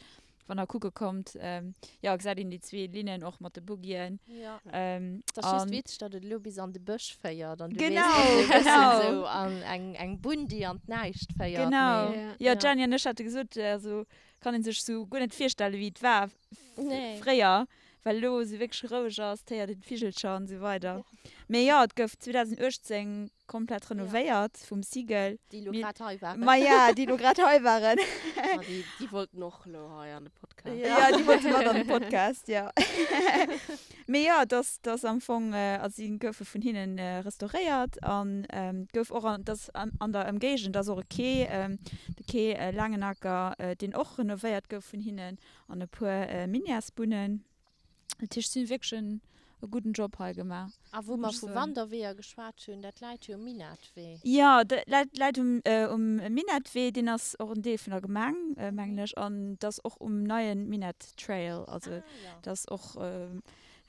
wann der kucke kommt, jo, gesäit een déi zwee Linnen och mat de Buggien. Jo, et ass just witzeg, datt et elo bis an de Bësch féiert an du weess, Genau, datt et e bëssen genau. esou an eng, eng Bunn, déi an d'Näischt féiert. Genau. Mee Jo, d'Jenny an ech hate gesot, also kann ee sech sou guer net virstellen, wéi et war fréier, well elo esou wierklech roueg ass, et héiert een d'Vigelcher an esou weider. Mee jo, et gouf 2018 Komplett renovéiert vum Sigel. Déi lo grad hei waren. Maja, déi lo grad hei waren. Ma déi, déi wollten och lo hei an de Podcast. Ja, déi wollte mat an de Podcast, jo. Mee jo, et ass, et ass am Fong, also si goufe vun hinnen restauréiert an et gouf och an, et ass an der Ëmgéigend ass och e Quai, de Quai Langenacker, deen och renovéiert gouf vun hinnen an e puer Minièresbunnen. Dat heescht, si hunn wierklech en e gudden Job hei gemaach. A wou mer vu Wanderweeër geschwat hunn, dat läit jo um Minettwee. Jo, dat läit, läit um, um Minettwee. Deen ass och en Deel vun der Gemeng, mengen ech. An dat ass och um neie Minett Trail. Also dat ass och,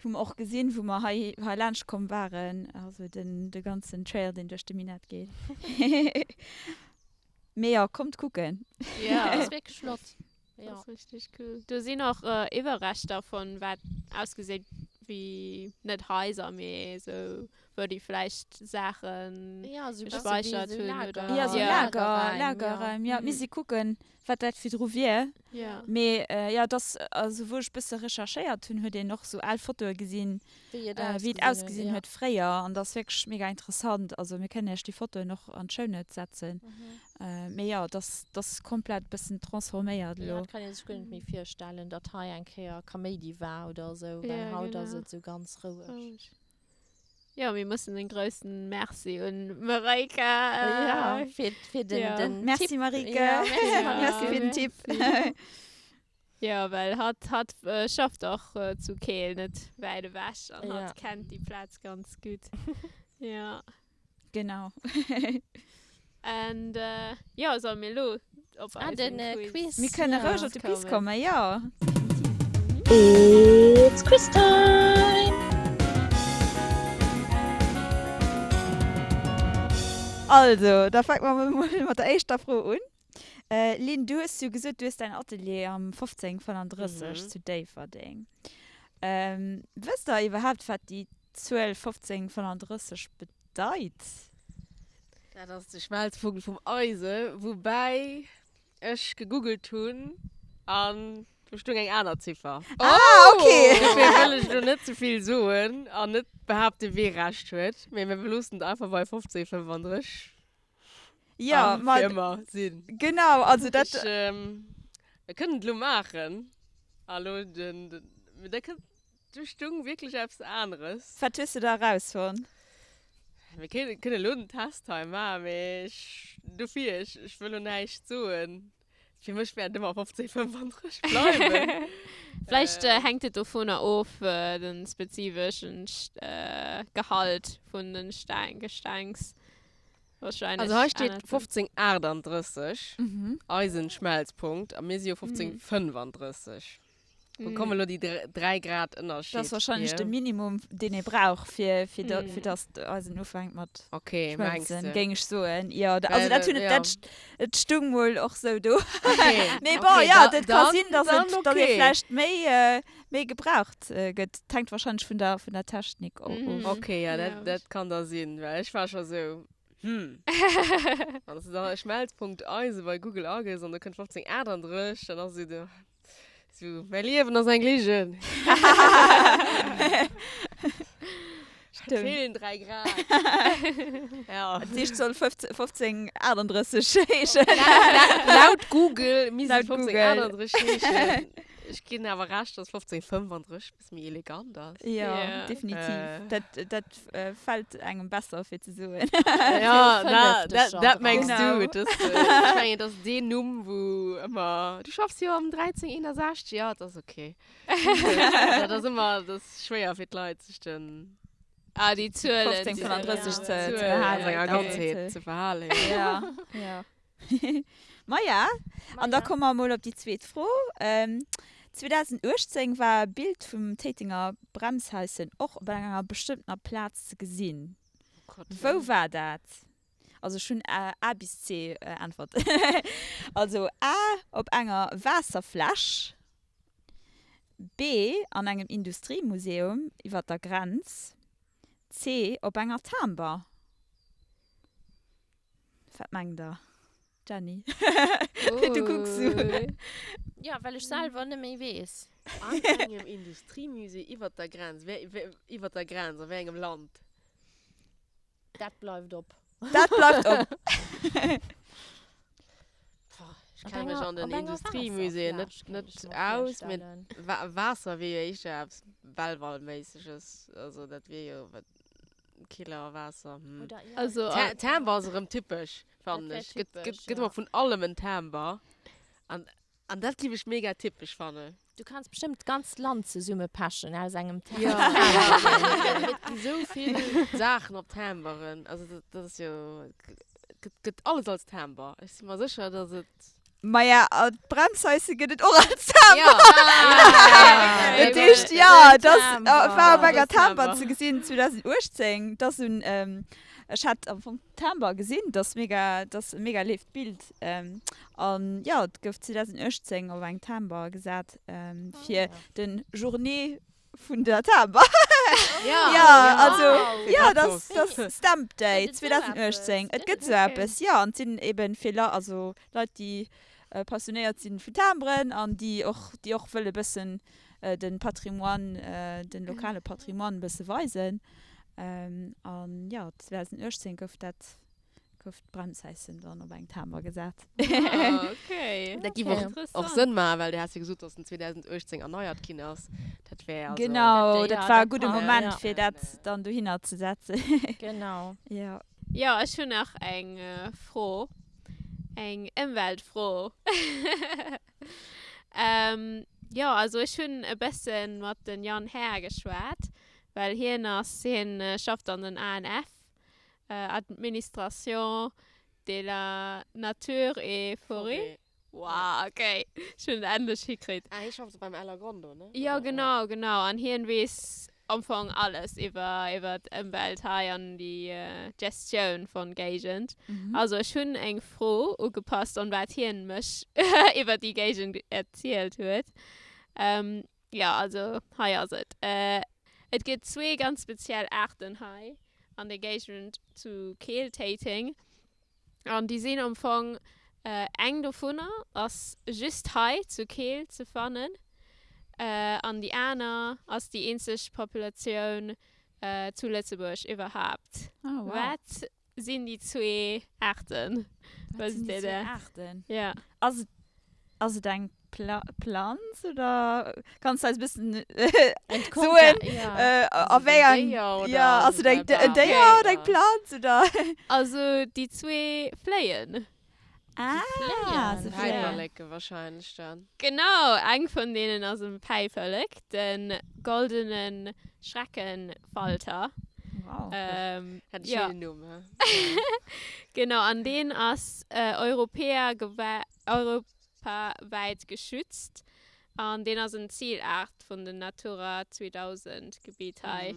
hu mer och gesinn, wou mer hei, hei laanscht komm waren. Also den, de ganzen Trail, deen duerch de Minett geet. Mee jo, kommt kucken. Jo. Dat ass wierklech flott. Ja. Das ist richtig cool. Do sinn och Iwwerreschter von wat ausgeséit wéi net Haiser, mee sou wou déi vläicht Saachen Ja, sou bësse wéi gespeichert sou hunn Lager, oder. Ja, sou Ja. Lager, Lagerräim, ja. Lagerräim, ja. Misst ee kucken, wat dat virdru wier. Ja. Mee jo, et ass, also wou ech bësse recherchéiert hunn, huet een och sou al Fotoe gesinn, Wéi et wéi et ausgesinn huet, ausgesinn ja. huet fréier. An dat ass wierklech mega interessant. Also mir kënnen iech déi Fotoen och an d'Shownotes setzen. Mee jo, et ass, et ass komplett bëssen transforméiert Jo, elo. et kann ee sech guer net méi virstellen, datt hei eng Kéier Kaméidi war oder esou, well Ja, haut ass genau. et esou ganz roueg. Jo, mir mussen en groussen Merci un Mareike. Ja, fir, fir den, Ja. den Merci Tipp. Marieke. Ja, merci Marieke. Merci fir den Tipp. Jo, well hatt, hatt schafft och zu Keel, net wäit ewech, an hatt Ja. kennt déi Plaz ganz gutt. Ja. Genau. And jo, solle mir elo op Ah, eisen den Quiz Quiz. Mir kënne roueg op de Quiz kommen? kommen, jo. It's quiz time! Also, da fänke mer mol mat der éischter Fro un. Lynn, du hues jo gesot, du hues däin Atelier am 1535 zu Déifferdeng. Wësst der iwwerhaapt, wat déi Zuel 1535 bedeit? Dat ass de Schmelzpunkt vum Eise, woubäi ech gegoogelt hunn an do stoung eng aner Ziffer. Ah, okay! Dofir wëll ech elo net ze vill soen an net behaapten, wee Recht huet, mee mir beloossen et einfach bei 1535. Ja, An ma fir ëmmer sinn. Genau, also dat. Ech, mir kënnen et elo maachen. A lo den, den, mee da kënnt, do stung wierklech eppes aneres. Wat hues de da erausfonnt? Mir kënnen, kënnen elo den Test hei maachen, mee ech, dofir, ech, ech wëll lo näischt soen. Fir mech wäert et ëmmer 15, 35 bleiwen. Vläicht hänkt et dovunner of, den spezifeschen Gehalt vun den Gestengs. Wahrscheinlech. Also hei steet 1538, Eisenschmelzpunkt, a mir si jo 1535. Wou kommen elo déi 3 Grad Ënnerscheed Dat ass wahrscheinlech hier? de Minimum, deen ee brauch, fir, fir da, fir dass d'Eisen ufänkt mat Okay, mengs schmëlzen, de? géing ech soen. Jo, da, also Well, dat hunn, ja. dat, et stung mol och sou do. Okay, Mee bon, okay, ja, da, dat ka dann, sinn, dass dann et, dass ee okay. vläicht méi, méi gebraucht gëtt. Et hänkt wahrscheinlech vun der, vun der Technik of. Okay, ja, Ja, dat, dat kann da sinn, well ech war scho sou, hm. Wann s de da Schmelzpunkt Eise bei Google agëss an do kënnt 1538, dann ass et esou, Sou, mäi Liewen ass eng Ligen. Stimmt. Feelen 3 Grad. Ja. Dat heescht, soll 1538 heeschen. Laut Google misst et Laut Google. 1538 heeschen. Ech ginn awer Recht, dass 1535 e bësse méi elegant ass. Jo, definitiv. Dat, dat fält engem besser, fir ze soen. Ja, na, dat, dat mengs du. Das, ech mengen, dat ass deen Numm, wou ëmmer, Du schaffs jo am 1361? Ja, dat ass okay. Dat ass ëmmer, dat ass schwéier fir d'Leit, sech den. Ah, déi Zuelen. 1535 ze behalen. An senger Ganzheet ze behalen. Ja, ja. Maja, an da komme mer emol op déi zweet Fro. 2018 war e Bild vum Téitenger Bremshaischen och op enger bestëmmtener Plaz ze gesinn. Wou war dat? Also ech hunn A bis C Äntwerten. Also A op enger Waasserfläsch, B an engem Industriemuseum iwwer der Grenz, C op enger Timber. Wat mengt der? Jenny, du kucks sou. Jo, well ech selwer net méi weess. An engem Industriemusée iwwer der Grenz? Iwwer der Grenz, a wéi engem Land? Dat bleift op. Dat bleift op. Ech kenne mech an den Industriemuséeën net, net aus, mee Waasser wier jo éischter eppes Belval-méisseges. Also dat wier jo wat Killer Waasser. Hm. Also, Timber ass erëm typesch, fannen ech. Gëtt, gëtt, gëtt ëmmer vun allem en Timber. An, an dat géif ech mega typesch fannen. Du kanns bestëmmt d'ganzt Land zesumme pechen aus engem Timber. Ja, et gi sou vill Saachen op Timberen. Also dat, dat ass jo, gëtt, gëtt alles als Timber. Ech si mer sécher, dass et. Maja, a d'Bremshaisse gëtt et och als Timber. Ja. Dat heescht, jo, dat war op enger Timber ze gesinn 2018. Dat ass un, ech hat am Fong d'Timber gesinn, dat ass mega, dat ass e mega léift Bild. An jo, et gouf 2018 op eng Timber gesat fir den Journée vun der Timber. Ja, also jo, dat ass, dat ass Stamp Day 2018. Et gëtt esou eppes, jo. An et sinn eben fir Lei, also Leit, déi passionéiert sinn vu Timberen an déi och, déi och wëlle bëssen de Patrimoine, de lokale Patrimoine bësse weisen. An jo, 2018 gouf dat gouf d'Bremshäischen dann op eng Timber gesat. Ah, okay. Dat giff och, och Sënn maachen, well du has jo gesot, dass en 2018 erneiert ginn ass. Dat wär also. Genau, Dat, dat ja, war e dat gudde passt, Moment, ja. fir dat dann dohinner ze setzen. Genau. Jo. Jo, ech hunn nach eng Fro, eng Ëmweltfro. Jo, also ech hunn e bësse mat den Yann Herr geschwat, well hien ass, hien schafft an den ANF Administration de la nature et forêt. Wow, okay. Ech hunn et endlech hikritt. Ah, hie schafft beim El Agrondo, ne? Jo, genau, genau. An hien weess am Fong alles iwwer, iwwer d'Ëmwelt hei an déi Gestioun von Géigend. Also ech hunn eng Fro ugepasst an wat hien mech iwwer déi Géigend erzielt huet. Jo, also hei ass et. Et gëtt zwee ganz speziell Aarten hei an der Géigend zu Keel-Téiteng. An déi sinn am Fong, eng dovunner ass just hei zu Keel ze fannen an déi aner ass déi eenzeg Populatioun zu Lëtzebuerg iwwerhaapt. Wat sinn déi zwee Aarten? Wat sinn déi zwee Aarten? Ja. Ass et, ass et eng Pla Planz oder kanns du eis e bëssen soen, a wéi eng, jo, ass et eng, en Déier oder eng Planz oder? Also déi zwee fléien. Ah, se fléien. Päiperleke wahrscheinlech dann. Genau, eng vun deenen ass e Päiperlek, de goldene Schreckenfalter. Wow. Ähm, Hat e ja. schéinen Numm, hä? Genau, an deen ass europawäit geschützt an deen ass en Zilaart vun den Natura 2000 Gebitt hei.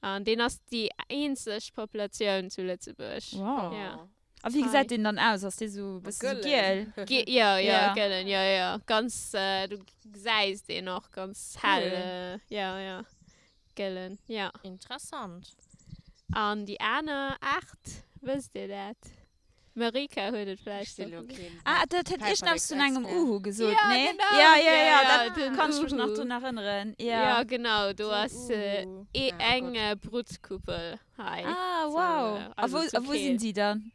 An deen ass déi eenzeg Populatioun zu Lëtzebuerg. Wow. Ja. A wéi gesäit deen dann aus? Ass dee sou e bësse sou giel? Ge jo, jo, gëllen, jo, jo. Ganz, du gesäis deen och ganz hell. Jo, jo, gëllen, jo. Interessant. An déi aner Aart, wësst dir dat? D'Marika huet et vläicht Ech sinn elo keen Ah, dat huet iergendeppes vun engem Päiperleksexpert. Uhu gesot, Ja, nee? genau. Ja, ja, ja, Ja, dat den kann ech mech nach Uhu. drun erënneren, ja. Ja, genau, do ass Uhu. eng Bruttkuppel hei. Ah, wow. A wou, a wou sinn si dann?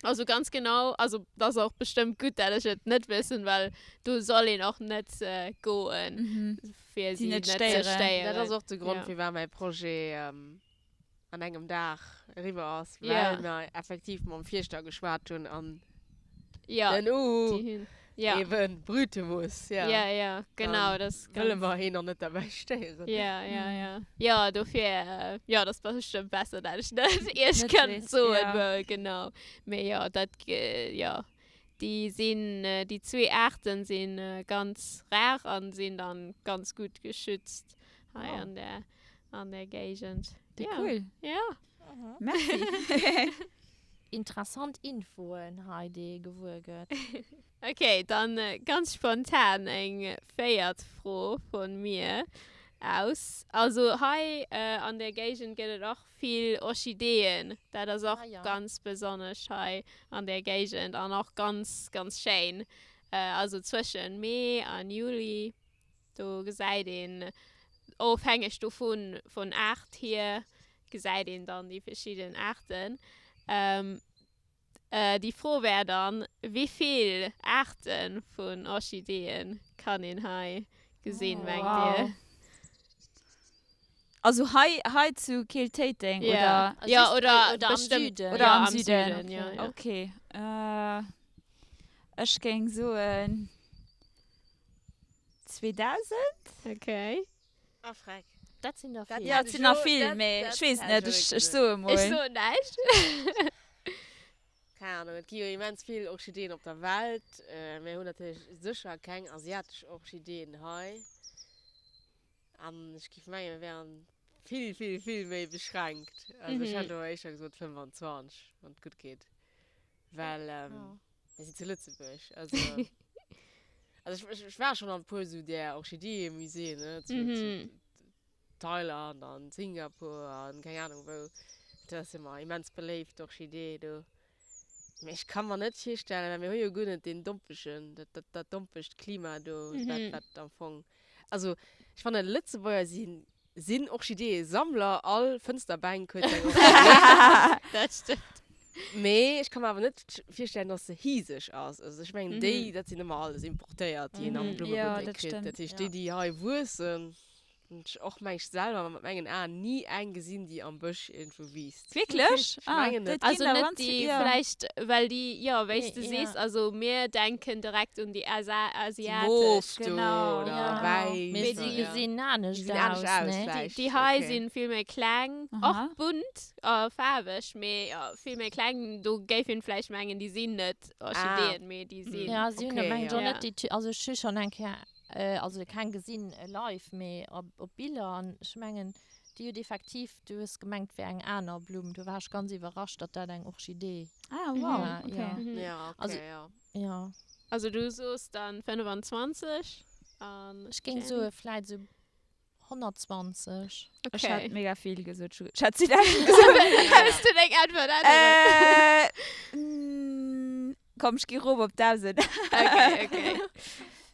Also ganz genau, also dat ass och bestëmmt gutt, dat ech et net wëssen, well do soll een och net goen, fir si net ze stéieren. Dat ass och de Grond, firwat mäi Projet an engem Dag eriwwer ass, well mer effektiv mam Fierschter geschwat hunn an den Uhu eben brüte muss. Ja, ja, genau. Dann wëlle mer heen och net derbäi stéieren. Ja, ja, ja. Jo, dofir, jo, dat ass bestëmmt besser, dat ech net iech kann soen, wou, genau. Mee jo, dat, jo, déi sinn, déi zwee Aarten si ganz rar an sinn dann ganz gutt geschützt hei an der an der Géigend. Ja, cool. Ja. Merci. Interessant Infoen hei déi ee gewuer gëtt. Ok, dann ganz spontan eng véiert Fro von mir aus. Also hei an der Géigend gëtt et och vill Orchideeën. Dat ass och ganz besonnesch hei an der Géigend an och ganz ganz schéin. Also zwëschen Mee an Juli Do gesäit een, ofhängeg dovun, vun Aart hier, gesäit een dann déi verschidden Aarten. Déi Fro wär dann, Wéi vill Aarte vun Orchideeë kann een hei gesinn, mengt Dir? Also hei, hei zu Keel-Téiteng, oder? Ja, oder, oder am Süden. Oder am Süden, ja. Okay. Ech géing soen. 2000? Okay. Ah, freck. Dat sinn der vill. Ja, et sinn der vill, mee ech weess et net. Ech, ech soe mol. Ech soen näischt. Keng Ahnung, et gi jo immens vill Orchideen op der Welt. Mir hunn natierlech sécher keng asiatesch Orchideen hei. An ech géif mengen, mir wären vill, vill, vill méi beschränkt. Also ech hätt elo éischter gesot 25, wann et gutt geet. Well mir sinn zu Lëtzebuerg. Also, also ech, ech war schonn an e puer esou där Orchideeëmuséeën, ne, zu, zu Thailand an Singapur an keng Ahnung wou. Dat ass ëmmer immens beléift, d'Orchidee do. Mee ech ka mer net virstellen, well mir hu jo guer net deen dompegen, dat, dat, dat dompegt Klima do, wat, wat am Fong, also ech fannen Lëtzebuerger si Sinn Orchideeë-Sammler, all Fënsterbänk huet seng Orchidee. Dat stëmmt. Mee ech ka mer awer net virstellen, dass se hiseg ass. Also ech mengen déi, dat sinn ëmmer alles importéiert, déi een am Blummebuttek kritt. Dat heescht déi, déi hei wuessen, hunn ech och, meng ech, selwer mat mengen Aen ni eng gesinn, déi am Bësch iergendwou wiisst. Wierklech? Ech mengen net. Also net déi vläicht, well déi, jo, wéi s de sees, also mir denken direkt un déi asiatesch. Genau. Oder wäiss. Mee déi gesinn anescht aus, ne? Déi hei sinn vill méi kleng, och bunt a faarweg, mee jo, vill méi kleng. Do géif een vläicht mengen, déi sinn net Orchideeën, mee déi sinn. Ja, si hunn, mengen ech, och net déi, also ech hu schonn eng Kéier, also keng gesinn live, mee op Biller an ech mengen, Déi huet effektiv, du hues gemengt wär eng aner Blumm, do war ech ganz iwwerrascht, datt dat eng Orchidee Ah wow, war. okay. Ja. Ja, Also, okay, ja. ja. Also du soos dann 25 an Ech géing Jenny? soe vläit esou 120. Ech Okay. hat mega vill gesot, ech hat 2000 gesot. Wëlls du deng Äntwert änneren? Äh, komm, ech gi rop op 1000. Okay, okay.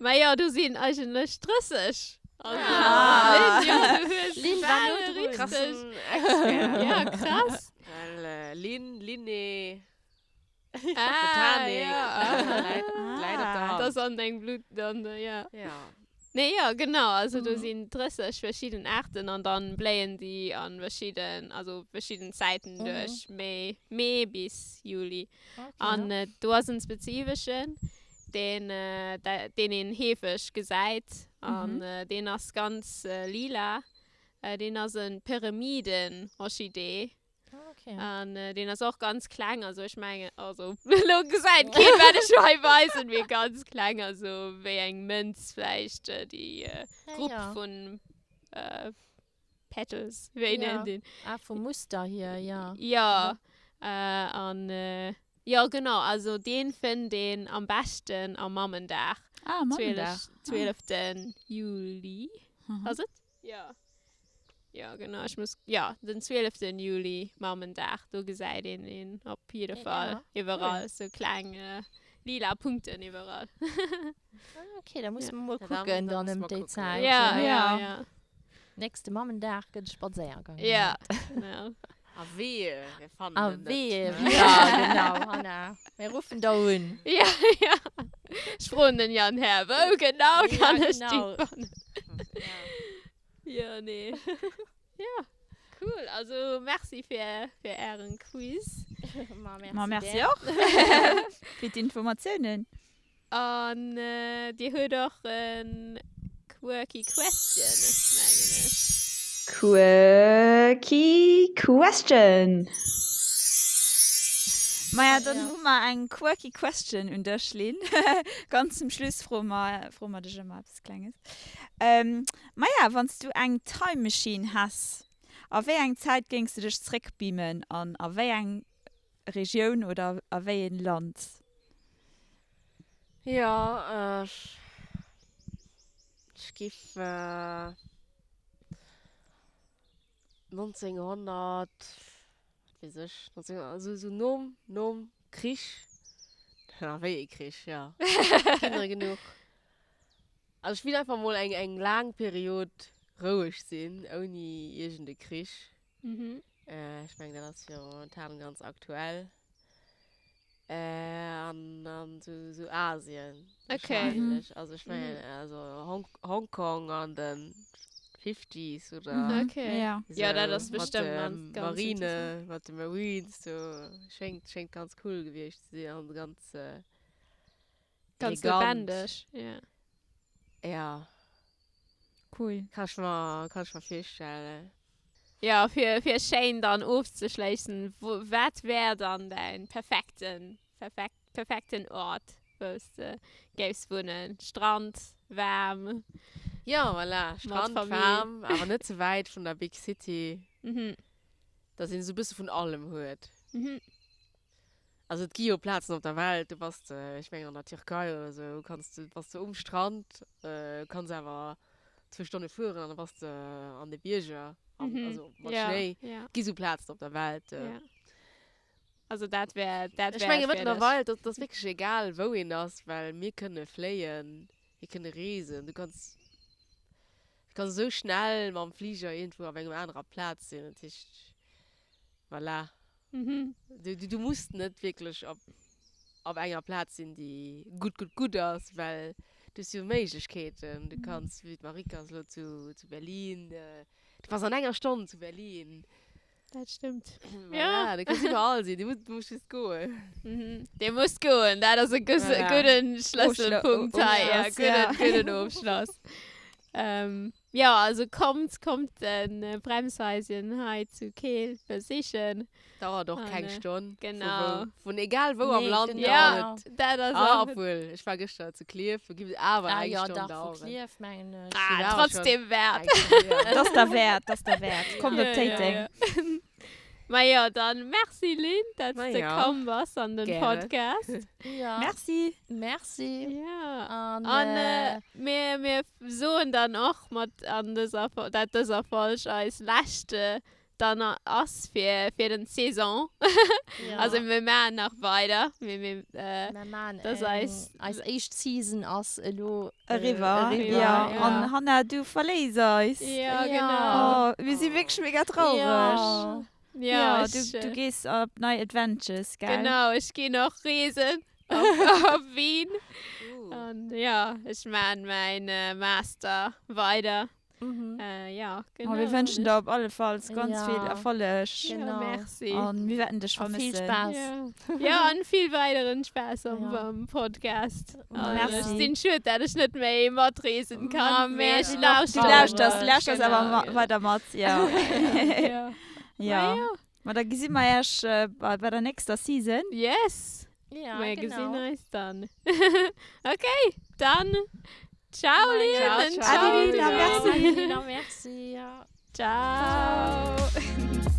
Ma jo, do sinn eigentlech 30. Also, Ah. Lynn, jo, du hues Lynn war bal no drun. richteg. Krassen Expert. Ja, krass. Well, äh, Lynn, Linné, Ah, Botanik, ja, aha. läit, läit op der Ah. Hand. Dat ass an dengem Blut dann, ja. Ja. Nee, jo, genau. Also do sinn 30 verschidden Aarten an dann bléien déi an verschidden, also verschidden Zäiten duerch Mee, Mee bis Juli. An do ass en spezifeschen, deen, deen een heefeg gesäit an deen ass ganz lila. Deen ass e Pyramiden-Orchidee. Okay. An deen ass och ganz kleng, also ech mengen, also elo gesäit keen, wat ech hei weisen, mee ganz kleng, also wéi eng Mënz vläicht, déi Grupp ja. vun Petals, wéi Ja. nennt een? Ah, vum Muster hier, ja. Ja, an jo genau, also deen fënnt een am beschten am Mammendag. Ah, Mammendag. 12. Juli, ass et? Jo. Jo, genau, ech muss, jo, den 12. Juli, Mammendag, do gesäit een een op jidde Fall Ja, iwwerall, sou kleng lila Punkten iwwerall. Ah, okay, da musse Ja. mer mol Ja, da- kucken da dann musse ëm mer déi kucken, Zäit. Ja, Ja. ja, ja. Nächste Mammendag gëtt e Spadséiergang Ja, gemaach. genau. A wehe, mir fannen A en net. wehe, ja genau, Hanna. Mir ruffen der un. Ja, ja. Ech froen den Jan Här, wou genau Ja, kann ech déi genau. fannen? Ja. Jo, nee. Ja, cool. Also merci fir, fir ären Quiz. Ma merci, Ma merci där. och fir d'Informatiounen. An dir huet och en quirky question, mengen ech. Quirky question! Maja, dann hu mer eng quirky question un dech, Lynn. Ganz zum Schluss froe mer, froe mer dech ëmmer eppes Klenges. Maja, wann s du eng Time Machine häss, a wéi eng Zäit géings du dech zréckbeamen an a wéi eng Regioun oder a wéi een Land? Jo, ech giff 1900, wat weess ech, 19, also esou nom, nom Krich, a wéi ee Krich, jo, ginn der genuch. Also ech will einfach mol eng, eng laang Period roueg sinn, ouni iergend e Krich. Ech mengen, dat ass jo momentan ganz aktuell. An an sou sou Asien wahrscheinlech. Also ech mengen also Hong Hongkong an de Fifties oder Okay. Ja. Ja, dat ass sou mat bestëmmt de ganz, ganz Marine, interessant. mat de Marines do. Schéngt schéngt ganz cool gewiescht ze sinn an ganz Ganz elegant. lebendig, ja. Ja. Cool. Kann ech mer, kann ech mer virstellen. Ja, fir, fir schéin dann ofzeschléissen, wo, wat wär dann däin perfekten, perfekt, perfekten Ort, wou s de géifs wunnen? Strand, waarm? Ja, voilà, Mat Strand, Famill. waarm, awer net ze wäit vun der Big City. Mhm. Dass een esou e bësse vun allem huet. Mhm. Also et gi jo Plazen op der Welt, do bass de, ech mengen an der Türkei oder sou, kanns de, bass de um Strand, kanns awer zwou Stonne fueren an da bass de an de Bierger, an, also mat Schnéi. Et gi sou Plazen op der Welt. Also dat wär, dat wär Ech menge et fir dech. mëttlerweil, dat ass wierklech egal wou een ass, well mir kënne fléien, mir kënne reesen, du kanns, du kanns esou schnell mam Fliger iergendwou op engem anerer Plaz sinn, dat heescht, voilà. Du, du, du muss net wierklech op, op enger Plaz sinn, déi gutt, gutt, gutt ass, well du hues jo Méiglechkeeten. Du kanns, wéi d'Marika ass elo zu, zu Berlin, du bass an enger Stonn zu Berlin. Dat stëmmt. Voilà, du kanns iwwerall sinn, du muss, du muss just goen. Dir musst goen, dat ass e Voilà. gudden Schlësselpunkt hei, ja, Ofschloss, ja. gudden, gudden Ofschloss. Jo, also kommt, kommt den Bremshaischen hei zu Keel besichen. Dauert och keng Stonn. Genau. Vu wou, vun egal wou am Nee, Land genau. dauert et. Dat ass Ah, och. obwuel, ech war gëschter zu Klierf, do giff et awer Ah eng jo, Stonn dach, vu daueren. Klierf mengen ech. Ah, awer trotzdem wäert. Eng Stonn, ja. Dat ass derwäert, dat ass derwäert. Kommt op Ja, ja, Téiteng. ja. Ma jo, dann merci Lynn, dass Ma de ja. komm bass an den Gerne. Podcast. Ja. Merci. Merci. Ja. An, An äh, mir, mir soen dann och mat an dëser, dat dëser Folg eis leschte dann ass fir, fir den Saison. Ja. Also mir maachen nach weider. Mir, mir, äh, Mir maachen das eng, eis eis éischt Season ass elo äh, Eriwwer. eriwwer. Ja. Ja. An Hanna, du verléiss eis. Ja, Ja. genau. Oh, mir si wierklech mega traureg. Ja. Ja, Ja, ech, du, du gees op nei Adventures, gell? Genau, ech ginn och reesen op, op Wien. An ja, ech maan mäin Master weider. Mhm. Äh, ja, genau. Oh, mir wënschen der op alle Falls ganz Ja. vill Erfolleg. Genau. Ja, merci. An mir wäerten dech A vill vermëssen. Spaass. Ja. ja, an vill weideren Spaass am, Ja. am Podcast. An Merci. ech sinn schued, dat ech net méi matreesen kann. Ma, Mee ech mir sinn och lauschteren. Du lauschters, emmer. lauschters Genau, awer ma genau. weider mat, ja. Ja. Ja. Ma ja. Ma da gesi mer iech bei, bei der nächster Season. Yes. Ja, Mir genau. gesinn eis dann. Okay, dann ciao, Ciao, Lien. ciao. Ade, Lina, merci. Lina, merci. Ja. Ciao. Ciao.